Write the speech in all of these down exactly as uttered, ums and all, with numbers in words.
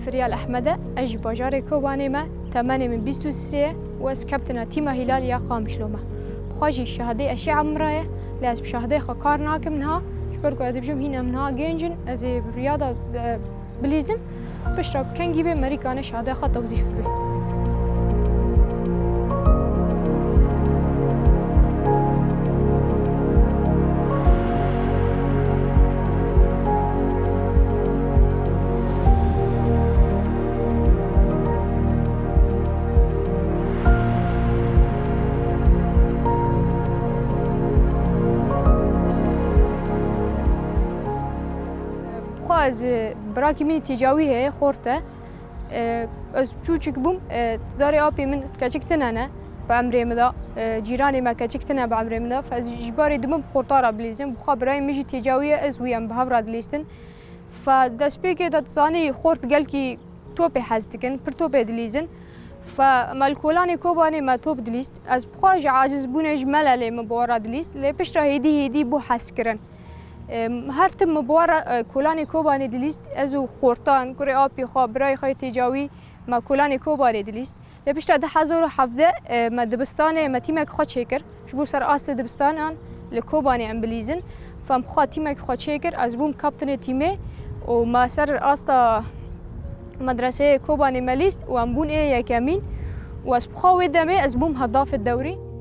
Firyal Ehmed e, ez ji bajarê Kobanê me, temenê min bîst û sê ye û ez kaptena tîma Hîlal ya Qamişlo me. Bi xwe jî şahidê eşê emra ye, lê ez bi şahidê xwe kar nakim niha, ji ber ku ez dibêjim hîn em niha gênc in, ez ê bi riya de, e, bilîzim, piştre bi kengî bê merî kane şahidê xwe tewzîf bibe. Xwe ez, e, birakî min têcawî heye, xort e. E, ez çûçik bûm, e, zarê apê min keçik tine ne bi emrê min de, e, cîranê me keçik tine bi emrê min de. Fe ez ji barê dibim xorta re bilîzim. Bi xwe birayê min jî têcawî ye, ez wî em bi hev re dilîstin. Fe destpêkê de dizanî xort gelkî topê hez dikin, pir topê dilîzin. Fe me li kolanê Kobanê me top dilîst. Ez bi xwe ji acizbûnê ji melalê min bi we re dilîst. Lê piştre hêdî hêdî bû hezkirin. Em, her tim min bi we re, e, kolanê Kobanê dilîst. Ez û xortan, kurê apî xwe, birayê xwe yê têcawî me kolanê Kobanê dilîst. Lê piştre du hezar û hevdeh, e, me dibistanê me tîmek xwe çêkir. Ji bo ser astê dibistanan li Kobanê em bilîzin. Fem xwe tîmek xwe çêkir, ez bûm kaptinê tîmê û me ser asta medreseyê Kobanê me lîst û em bûn ê yekemîn û ez bi xwe wê demê ez bûm hedafê dewrî.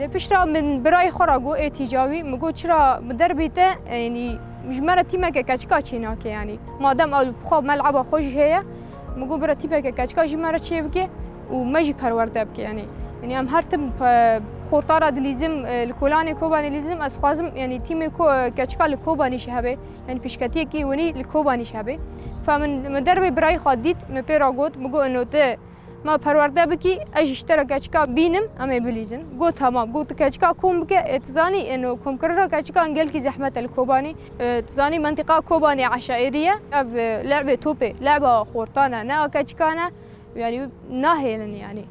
Lê piştre min birayê xwe re got, ê tîcawî, min got, "Çira bi derbê te, e, yanî ji me re tîmeke keçika çênake, yanî madem ew bi xwe mel'eba xwe jî heye, min got, bira tîmeke keçika jî me re çêbike û me jî perwerde bike, yanî, yanî em her tim pe-, xorta re dilîzim, e, li kolanê Kobanê dilîzim, ez xwazim, yanî tîmê ko-, keçika li Kobanê jî hebe, yanî pêşketiyekî winî li Kobanê jî hebe." Fa min, min derbê birayê xwe dît, min pê re got, min got, "Ino tu ma perwerde bikî, ez jî ji te re keçika bînim, em ê bilîzin." Got, "Tamam." Got, "Tu keçika kom bike, ê, tu zanî, êno komkirina keçikan gelkî zehmet e li Kobanê. Ê, tu zanî, mentiqa Kobanê eşaîrî ye. Ev, e, le'bê topê, le'ba xortan e, ne a keçikan e. Yanî nahêlin yanî."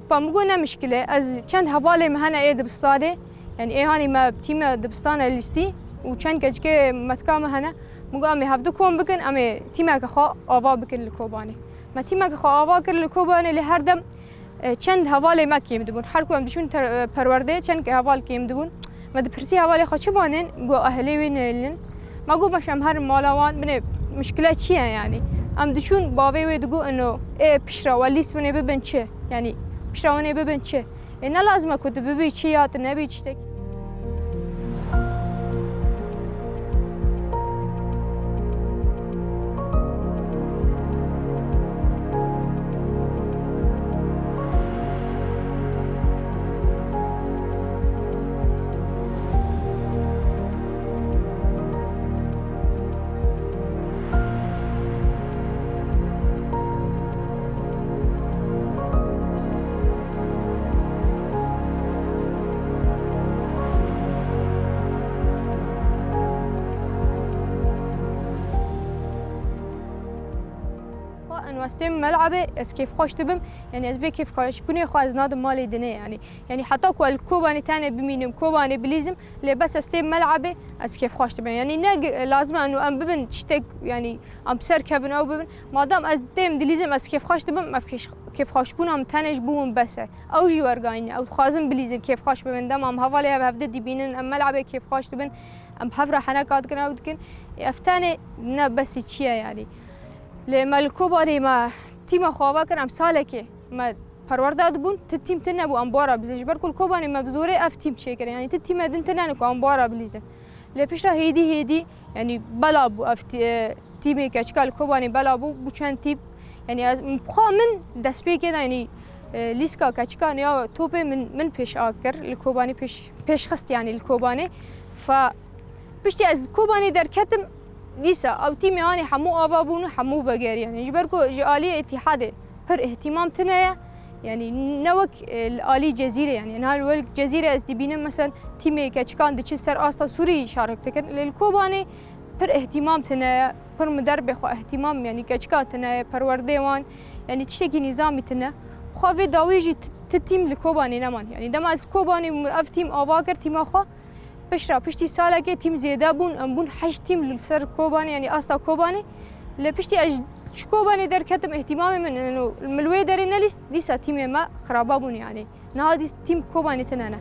Fa min got, "Ne mişkil e, ez çend hevalê min hene ê dibistanê, yanî ê hanî me tîme dibistane lîstî û çend keçikê metka min hene." Min got, "Em ê hevdu kom bikin, em ê tîmeke xwe ava bikin li Kobanê." Me tîmeke xwe ava kir li Kobanê, lê her dem, e, çend hevalê me kêm dibûn. Her ku em diçûn ter-, e, perwerdeyê, çend ke heval kêm dibûn. Me dipirsî hevalê xwe çi banên? Got, "Ehlê wê nêlin." Me got, "Baş, em herin mala wan, binê mişkile çi ye yanî?" Em diçûn, bavê wê digot, "Ino, ê piştre we lîst winê bibin çi? Yanî piştre winê bibin çi?" Ê, ne lazim e ku tu bibî çi ya tu nebî tiştek. Xwe ûnîversîteyê min mel'ebê, ez kêfxweş dibim. Yanî ez vê kêfxweşbûnê xwe ez nadim malê dinê yanî. Yanî heta ku ez li Kobanê tenê bimînim, Kobanê bilîzim, lê bes ez têm mel'ebê, ez kêfxweş dibim. Yanî ne gi-, lazim e û em bibin tiştek, yanî em bi ser kevin ew bibin. Madem ez têm dilîzim, ez kêfxweş dibim, ev kêş-, kêfxweşbûna min tenê ji bo min bes e. Ew jî werganîn e. Ew dixwazin bilîzin, kêfxweş bibin. Dema em hevalê hev hevdî dibînin, em mel'ebê kêfxweş dibin, em bi hev re heneka dikin, ew dikin. Ê, ev tenê ne besî çi ye yanî. Lê me li Kobanê me tîma xwe ava kir, em salekê me perwerde dibûn, ti tîm tune bû em bi we re bizin. Ji ber ku li Kobanê me bi zorê ev tîm çêkirin. Yanî ti tîme din tune ne ku em bi we re bilîzin. Lê piştre hêdî hêdî, yanî bela bû ev tî-, e, tîmê keçika li Kobanê bela bû, bû çend tîm. Yanî ez, xwe min destpêkê de, yanî e, lîska keçikan ya topê min, min pêş a kir, li Kobanê pêş, pêşxist, yanî li Kobanê. Fe piştî ez li Kobanê derketim, dîsa ew tîmê hanê hemû ava bûn û hemû vegeriyan. Ji ber ku ji aliyê Îtîhadê pir îhtîmam tune ye. Yanî ne wek, e, li alî Cezîrê, yanî niha li wek Cezîrê ez dibînim, mesela tîmê keçikan diçin ser asta Sûrî şarik dikin. Lê li Kobanê pir îhtîmam tune ye, pir miderbê xwe îhtîmam, yanî keçikan tune ye, perwerdê wan, yanî tiştekî nîzamî tune. Xwe vê dawî jî ti, ti tîm li Kobanê neman. Yanî dema ez li Kobanê ev tîm ava kir, tîma xwe, piştra, piştî salekê tîm zêde bûn, em bûn heşt tîm li ser Kobanê, yanî asta Kobanê. Lê piştî ez ji Kobanê derketim, îhtîmamê min, min li wê derê nelîst, dîsa tîmê me xiraba bûn yanî. Niha dîs tîm Kobanê tine ne.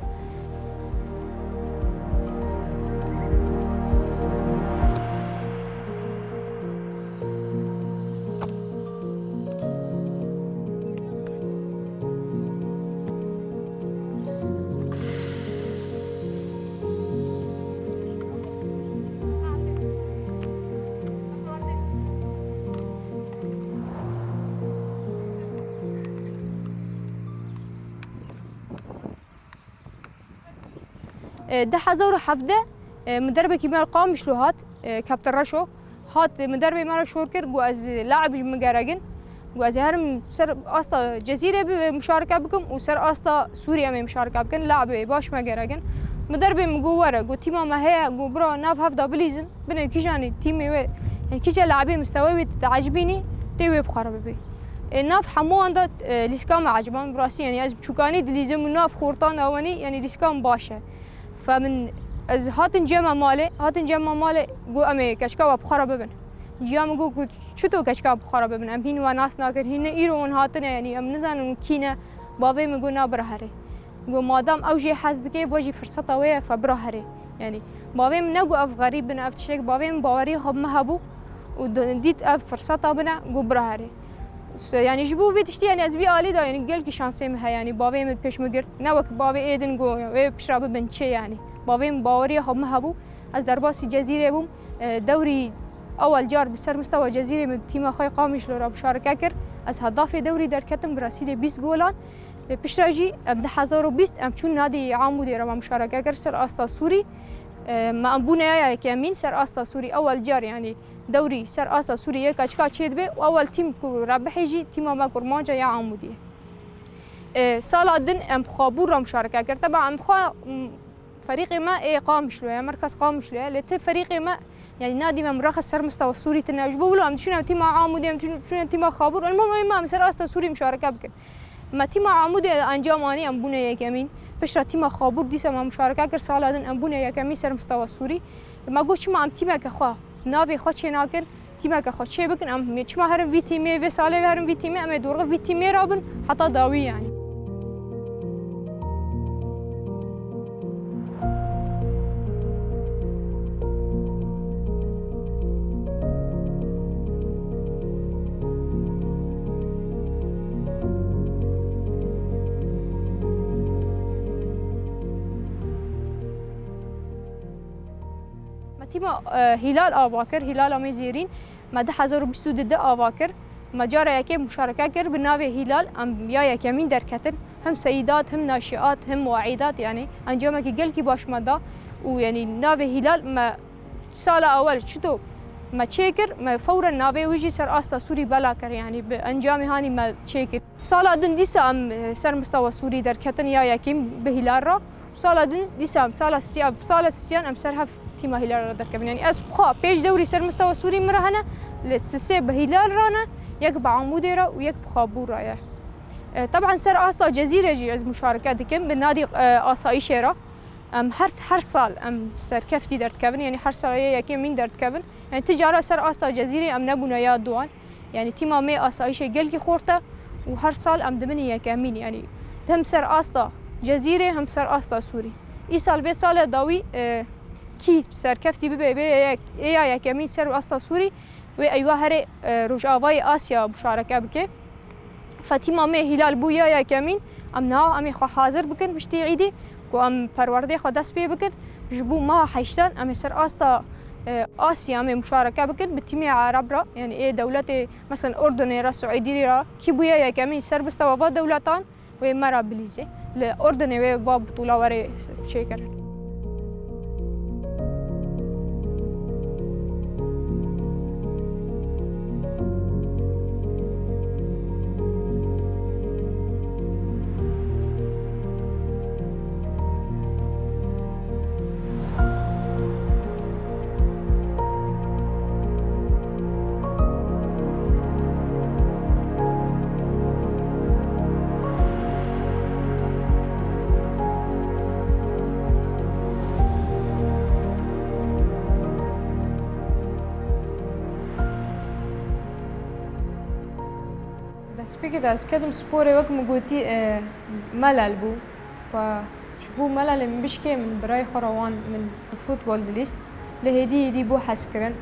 E, du hezar û hevdeh, e, miderbekî me li Qamişlo hat, e, Kaptan Reşo. Hat, e, miderbê me re şor kir, got, "Ez laib ji min gerek in." Got, "Ez ê herim ser asta Cezîrê bi, muşareke bikim û ser asta Sûriyê em ê muşareke bikin. Laibê baş me gerek in." Miderbê min got, "Were." Got, "Tîma me heye." Got, "Bira, nav hev de bilîzin. Binê kîjanî tîmê wê, yani kîja laibê mistewê wê te ecibînî, tê wê bi xwe re bibî." E, nav hemû wan de, e, lîska me eciban, bi rastî, yani ez bi çûkanî dilîzim û nav xortan de wenî, yani lîska min baş e. Fe min, ez hatin cem me malê, hatin cem me malê, got, "Em ê keçika we bi xwe re bibin." Ciya min got, got, "Çito keçika bi xwe re bibin? Em hîn we nas nakin, hîn ne îro hûn hatine, yanî em nizanin hûn kî ne." Bavê min got, "Na, bira herê." Got, "Madam ew jê hez dike, ve jî firseta wê ye, fe bira herê." Yanî bavê min negot ev xerîb bin, ev tiştek, bavê min baweriya xwe bi min hebû û di-, dît ev firseta min e, got, "Bira herê." Se-, yanî ji bo vê tiştî, yanî ez vî alî de, yanî gelkî şansê min heye, yanî bavê min pêş min girt. Ne wek bavê ê din got, "Wê pişra bibin çi?" Yanî bavê min baweriya xwe min hebû. Ez derbasî Cezîrê bûm. E, dewrî ewel car bi ser mistewa Cezîrê min tîma xwe yê Qamişlo re muşareke kir. Ez hedafê dewrî derketim bi resîdê bîst golan. Lê piştre jî em du hezar û bîst em çûn nadî Amûdê re me muşareke kir ser asta Sûrî. E, me em bûne ya yekemîn ser asta Sûrî. Ewel car, yanî dewrî ser asta Sûrî yeka çika çêdibe û ewel tîm ku rebihê jî tîma me kurmanca ya Amûdî ye. E, sala din em bi Xabûr re muşareke kir. Teba em xwe, m, ferîqê me ê Qamişlo ye, merkez Qamişlo ye. Lê ti ferîqê me, yanî nadî me muraxe ser mistewa Sûrî tine. Ji bo wilo em diçûne tîma Amûdê, em diçûne tîma Xabûr. Elmuhim ê me em ser asta Sûrî muşareke bikin. Me tîma Amûdê encam anî, em bûne yekemîn. Piştre tîma Xabûr dîsa me muşareke kir, sala din em bûne yekemîn ser mistewa Sûrî. Me got, çima em tîmeke xwe, navê xwe çê nakin, tîmeke xwe çê bikin, em çima herin vî tîmê, vê salê herin vî tîmê, em ê dorxî vî tîmê re bin, heta dawî yanî. Me tîma, e, Hîlal ava kir, Hîlala me zêrîn. Me du hezar û bîst û du de ava kir. Me cara yekê muşareke kir bi navê Hîlal. Em ya yekemîn derketin. Him seyîdat, him naşiat, him waîdat, yanî encamekî gelkî baş me da. Û yanî navê Hîlal me sala ewel çito me çêkir, me fewren navê wî jî ser asta Sûrî bela kir, yanî bi encamê hanî me çêkir. Sala din dîsa em, e, ser mistewa Sûrî derketin ya yekîm bi Hîlal re. Sala din dîsa em sala sisiyan, sala sisiyan em ser hev tîma Hîlal re derkevin. Yanî ez xwe pêş dewrî ser mistewa Sûrî min re hene, li sisê bi Hîlal re ne, yek bi Amûdê re û yek bi Xabûr re ye. E, teban ser asta Cezîrê jî ez muşareke dikim bi nadî, e, asayîşê re. Em her, her sal em serkeftî derdikevin, yanî her sal yê yekê mîn derdikevin. Yanî ti cara ser asta Cezîrê em nebûne ya duwan. Yanî tîma me asayîşê gelkî xort e û her sal em dimînin yekemîn. Yanî hem ser asta Cezîrê hem ser asta Sûrî. Îsal vê sale dawî, e, kî serkeftî bibe bê yek, ê ya yekemîn ser asta Sûrî, wê eywa herê, e, Rojavayê Asya muşareke bike. Fe tîma me Hîlal bû ya yekemîn. Em niha em ê xwe hazir bikin piştî îdî ku em perwerdê xwe dest pê bikin. Ji bo meha heştan em ê ser asta, e, Asya em ê muşareke bikin bi tîmê Ereb re, yanî ê dewletê, mesela Urdunê re, Siûdî re, kî bûye yekemîn ser mistewa va dewletan. Wê me re bilîzê. Li Urdunê wê va bitûla were çêkirin. Destpêkê de ez ketim sporê, wek min gotî, e, melal bû. Fa ji bo melalê min bişkê min birayê xwe re wan min futbol dilîst. Lê hêdî hêdî bû hezkirin.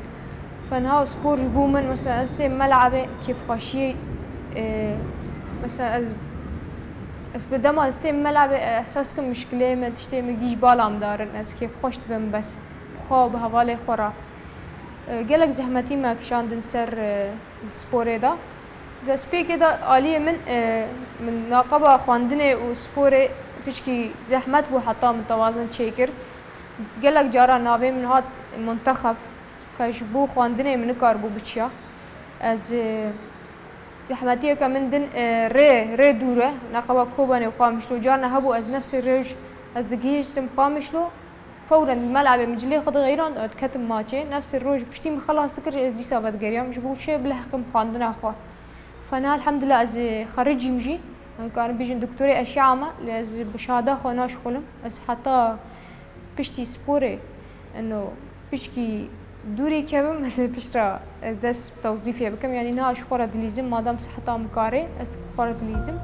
Fa niha spor ji bo min, mesela ez têm melabê kêfxweşiyê, e, mesela ez, ez bi dema ez têm melabê, e, ehsas dikim mişkileyê me, tiştê min gîj bala min darin. Ez kêfxweş dibim bes bi xwe û bi hevalê xwe re. E, gelek zehmetî me kişandin ser, e, sporê de. Destpêkê de aliyê min, e, min naqeba xwendinê û sporê pişkî zehmet bû heta min tewazin çêkir. Gelek cara navê min hat muntexeb, ke ji bo xwendinê min nikaribû biçiya. Ez, e, zehmetiyeke min din, e, rê, rê dûr e. Naqeba Kobanê û Qamişlo carna hebû ez nefsê roj ez digihîştim Qamişlo. Fewren melabê min cilê xwe dixeyran, diketim maçê. Nefsê roj piştî min xelas dikir, ez dîsa vedigeriyam. Ji bo çi? Bi li heqim xwendina xwe. Fena elhamdulillah ez xericîm jî. Em karin bêjin doktorê eşya me, lê ez bi şahada xwe naşixulim. Ez heta piştî sporê, eno, pişkî dûrê kevim, ez ê piştre ez dest tewzîfê bikim. Yanî niha ji xwe re dilîzim, madem siheta min karê, ez xwe re dilîzim.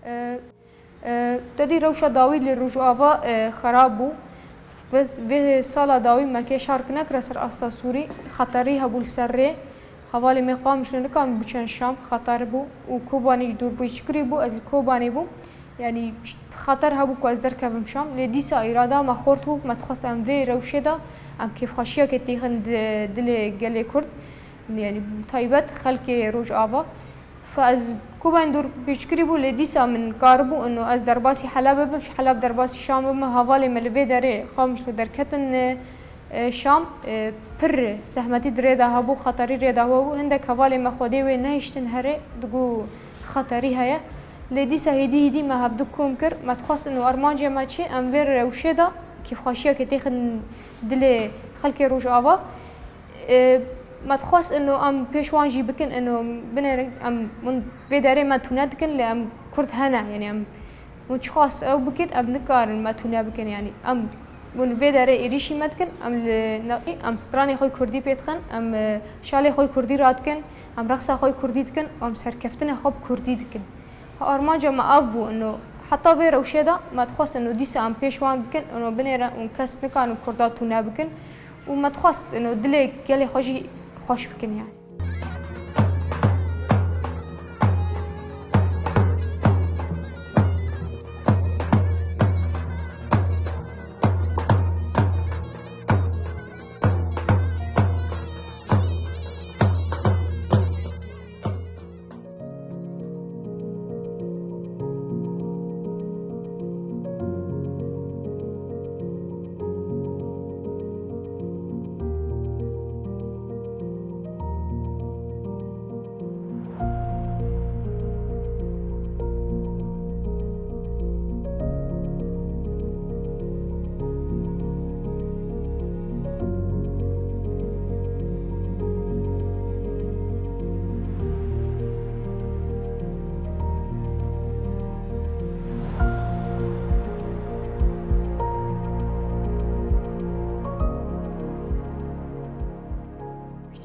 E, e, te dî rewşa dawî li Rojava, e, xerab bû. Vê, vê sala dawî me kêşark nekire ser asta Sûrî. Xeterî hebû li ser rê. Hevalê me Qamişlo nikam biçin Şam, xeter bû. Û Kobanî ji dûr bû, çi kirî bû, ez li Kobanê bûm. Yanî xeter hebû ku ez derkevim Şam. Lê dîsa îrada me xort bû, me dixwest em vê rewşê de em kêfxweşiyeke têxin di-, dilê gelê Kurd. Yanî taybet xelkê Rojava. Fa ez Kobanê dûr pêçkirî bû, lê dîsa min karibû ino ez derbasî Helebê bim, ji Heleb derbasî Şam bim. Hevalê me li vê derê Qamişlo derketin, e, Şam, e, pir zehmetî di rê de hebû, xeterî rê de hebû. Hindek hevalê me Xwedê wê nehiştin herê, digo xeterî heye. Lê dîsa hêdî hêdî me hevdu kom kir. Me dixwest ino armancê me çi? Em vê rewşê de kêfxweşiyeke têxin dilê xelkê Rojava. E, me dixwest ino em pêş wan jî bikin, ino binêrin, em hûn vê derê me tune dikin, lê em Kurd hene, yanî em hûn çiqas ew bikin, em nikarin me tune bikin, yanî em hûn vê derê êrîşî me dikin, em li ne-, em stranê xwe Kurdî pê dixin, em, e, şalê xwe Kurdî radikin, em reqsa xwe Kurdî dikin, em serkeftinê xwe bi Kurdî dikin. Armanca me ev bû, ino heta vê rewşê de me dixwest ino dîsa em pêş wan bikin, ino binêrin û kes nikarin Kurda tune bikin û me dixwest ino dilê gelê xwe jî xweş bikin yani.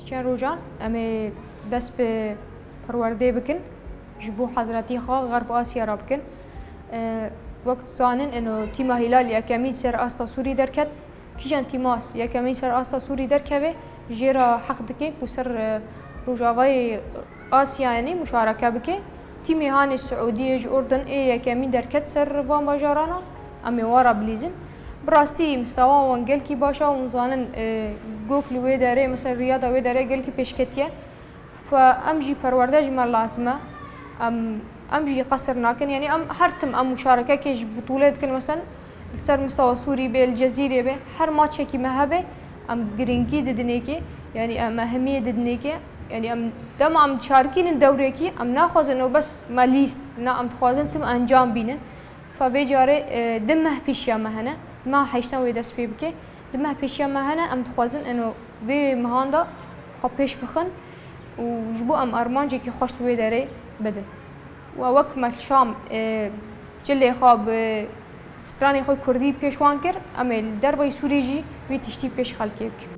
Çend rojan em ê dest bi perwerdê bikin, ji bo hezretî xwe Xerb Asya re bikin. E, wek dizanin, ino tîma Hîlal yekemîn ser asta Sûrî derket. Kîjan tîma yekemîn ser asta Sûrî derkeve, jê re heq dike ku ser, e, Rojavayê Asya, yanî muşareke bike. Tîmê hanê Siûdiyê ji Urdun ê yekemîn derket ser van bajarana, em ê wa re bilîzin. Bi rastî mistewa wan gelkî baş e, hûn zanin, e, gok li wê derê, mesela Riyada wê derê gelkî pêşketiye. Fe em jî perwerde ji me lazim e. Em, em jî qesir nakin. Yanî em her tim em muşarekekê ji butûlê dikin. Mesela li ser mistewa Sûrî bê, li Cezîrê bê, her maçekî me hebe, em girîngî didinê kê. Yanî em ehemiyê didinê kê. Yanî em dema em dişarikînin dewrêkî, em naxwazin ew bes me lîst. Na, em dixwazin tim encam bînin. Fa vê carê, e, di meh pêşiya me hene. Meha heştan wê dest pê bike. Di meh pêşiya me hene, em dixwazin eno vê mehan de xwe pêş bixin û ji bo em armancekî xweş li wê derê bidin. Û wek me Şam, e, cilê xwe bi stranê xwe kurdî pêş wan kir, em ê li dervayî Sûriyê jî wî tiştî pêş xelkê bikin.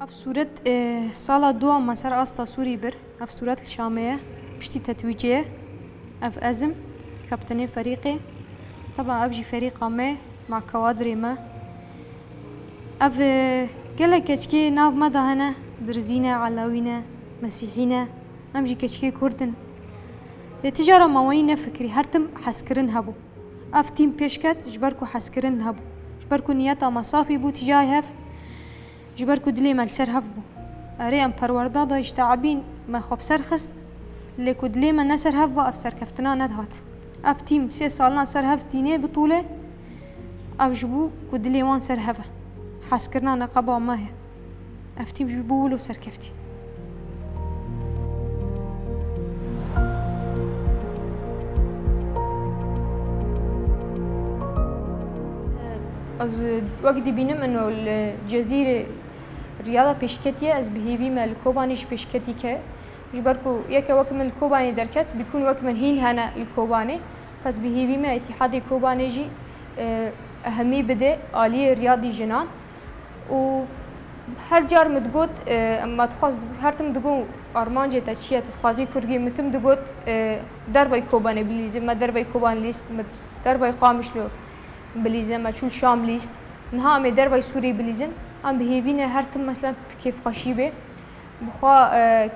Ev sûret, e, sala dua me ser asta Sûrî bir. Ev sûret li Şamê ye. Piştî tetwîcê ye. Ev ez im, kaptenê ferîqê. Teba ev jî ferîqa me, ma kewadrê me. Ev, e, gelek keçikê nav me de hene. Dirzî ne, Elewî ne, Mesîhî ne. Em jî keçikê Kurd in. Lê ti cara me wenî nefikirî, her tim hezkirin hebû. Ev tîm pêş ket, ji ber ku hezkirin hebû. Ji ber ku niyeta me safî bû tîcayê hev. Ji ber ku dilê me li ser hev bû. Erê, em perwerda da ji teebîn me xwe bi ser xist, lê ku dilê me ne ser hev va, ev serkeftina nedihat. Ev tîm sê salina ser hev tînê bitûle, ev ji bo ku dilê wan ser hev e. Hezkirina neqeba me ye. Ev tîm ji bo wilo serkeftî. Ez wek dibînim ino li Cezîrê Riyada pêşketiye, ez bi hêvî me li Kobanê jî pêşketî ke. Ji ber ku yeke wek min li Kobanê derket, bîkûn wek min hîn hene li Kobanê. Pes bi hêvî me Îtîhadê Kobanê jî, e, ehemî bide aliyê Riyadî jinan. Û her car min digot, e, me dixwaz, her tim digot, armancê te çi ye, tu dixwazî kurgî, min tim digot, e, dervayî Kobanê bilîzin, me dervayî Koban lîst, me dervayî Qamişlo bilîzin, me çû Şam lîst. Niha em ê dervayî Sûrî bilîzin, em bi hêvî ne her tim mesela kêfxweşî bê. Bi xwe, e,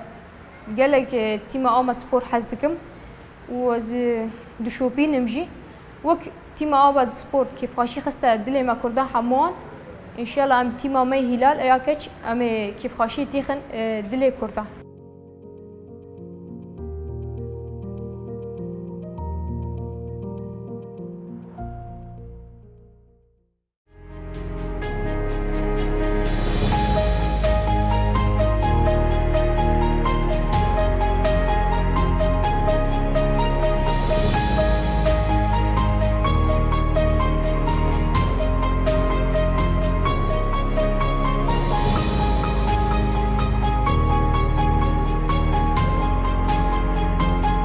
gelek, e, tîma Amedspor hez dikim û ez, e, dişopînim jî. Wek tîma Amedspor kêfxweşî xiste dilê me Kurdan hemû wan. Înşallah em tîma me Hîlal eya keç em ê kêfxweşî tîxin, e, dilê Kurdan.